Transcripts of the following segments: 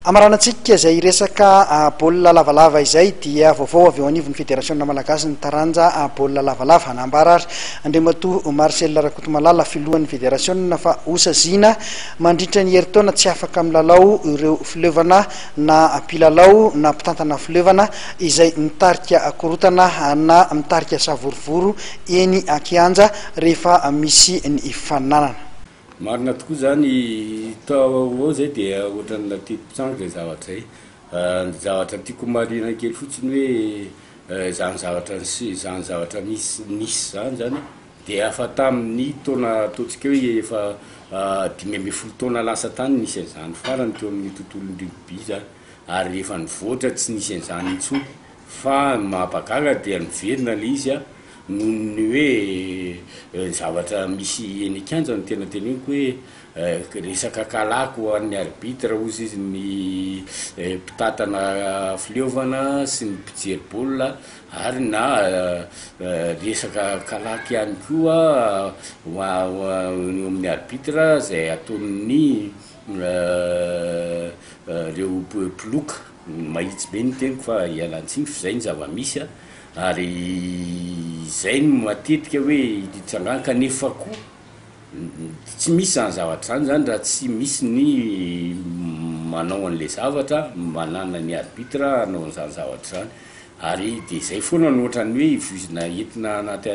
Hamaranantsika izay resaka baolina lavalava izay dia vaovao avy eo anivon'ny Federasiona Malagasy ny taranja baolina lavalava. Nambara ary Andriamatoa Marcel Rakotomalala, filohan'ny federasiona fa hosaziana mandritra ny herintaona tsy afaka milalao ireo fileovana na mpilalao na mpitantana fileovana izay mitarika korontana na mitarika savorovoro eny an-kianja rehefa misy ny fifaninanana. Marina tokoa zany, tao ho ao zay dia ohatran'ny nateti-pitranga izay zavatra izay. Ny zavatra tiako homarihina kely fotsiny hoe izany zavatra nise- izany zavatra misy nisy izany zany dia efa tamin'ny taona ataontsika hoe efa 15 taona lasa tany nisy an'izany farany teo amin'ny tontolon'ny rugby zany, ary efa nivoatra tsy nisy an'izany intsony fa ny mampagaga dia niverina le izy an. Noho ny hoe zavatra misy eny an-kianja no tena teneniko hoe resaka kalaky ho an'ny arbitre hozy izy ny mpitantana fileovana sy ny mpijery baolina ary na resaka kalaky ihany koa ho eo amin'ny arbitre izay ataon'ny reo mpiloka. Mahitsy be ny teniko fa ialan-tsiny f'izay ny zava-misy a. Ary izay no matetika hoe itsangana kanefa koa tsy misy izany zavatra izany zany raha tsy misy ny manao an'ilay zavatra, manana ny arbitre hanao an'izany zavatra izany. Ary dia izay foana no ohatran'ny hoe voizina entina anaty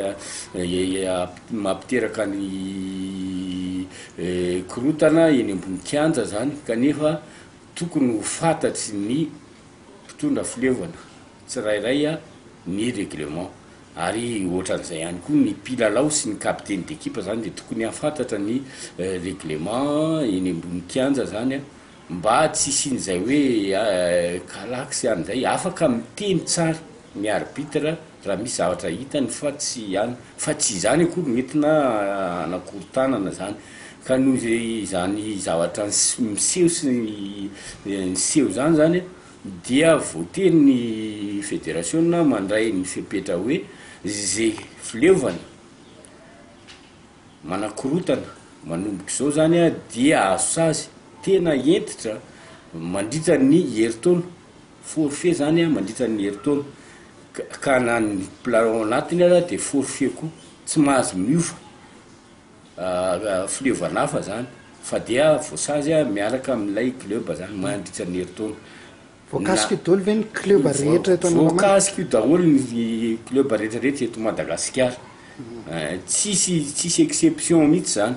mampiteraka ny korontana eny ambony kianja zany kanefa tokony ho fantatry ny mpitondra fileovana tsirairay ny règlement ary ohatran'izay ihany koa ny mpilalao sy ny capitaine d'équipe zany de tokony hahafantatra ny règlement eny ambony kianja zany mba tsy hisian'izay hoe kalaky an'izay, afaka miteny tsara ny arbitre raha misy zavatra hitany fa tsy any fa tsy izany akory no entina hanakorontanana zany ka noho izany zavatra miseho sy niseho zany zany dia voatery ny federasiona mandray ny fepetra hoe ze fileovana manakorotana manomboka izao zany a dia azo sazy tena hentitra mandritra ny herintaona, forfait zany a mandritra ny herintaona ka na ny mpilalao anatiny aza de forfait koa tsy mahazo miova fileovana hafa zany fa dia voasazy miaraka amin'ilay club zany mandritra ny herintaona. Voakasika io daholo ve ny club rehetra eto Analamanga? Voakasika io daholo ny club rehetra rehetra eto Madagasikara. Tsisy tsisy exception mihitsy zany.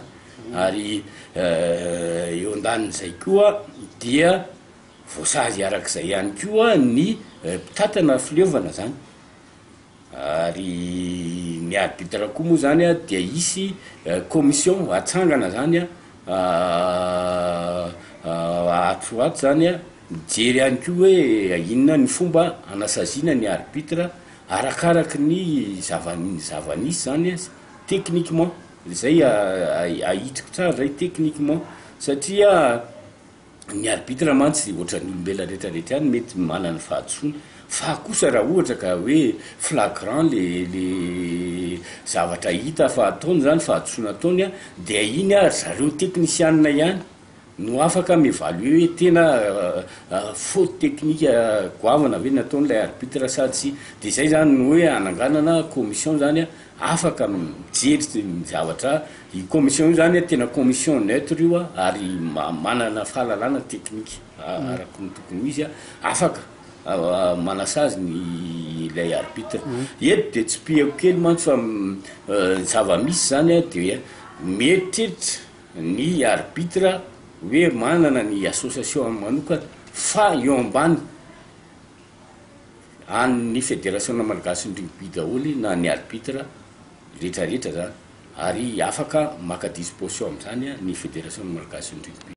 Ary eo andanin'izay koa dia voasazy arak'izay ihany koa ny mpitantana fileovana zany. Ary ny arbitre koa moa zany a dia hisy commission hatsangana zany a ato ho ato zany a, mijery ihany koa hoe inona ny fomba hanasaziana ny arbitre arakaraky ny zava- ny zava-nisy zany a techniquement, zay ahitsiko tsara zay techniquement satria Ny arbitre mantsy ohatran'ny olombelona rehetra rehetra ihany mety manana fahadisoana fa kosa raha ohatra ka hoe flagrant le le zavatra hita fa ataony zany fahadisoana ataony an dia iny ary zareo teknisianina ihany no afaka mi-evaluer hoe tena faute technique goavana ve nataon'ilay arbitre sa tsia, de zay zany no hoe hananganana commission zany an Afaka mijery ny zavatra, io commission io zany tena commission neutre io ary manana fahalalana technique araka ny tokony ho izy, afaka manasazy ny ilay arbitre. Eto dia tsipihako kely mantsy fa ny zava-misy zany dia mieritreritra ny arbitre hoe manana ny association manokana fa eo ambany An'ny federasiona malgasin'ny rugby daholo na ny arbitre rehetra rehetra zany ary afaka maka disposition amin'izany ny federasiona malgasin'ny rugby.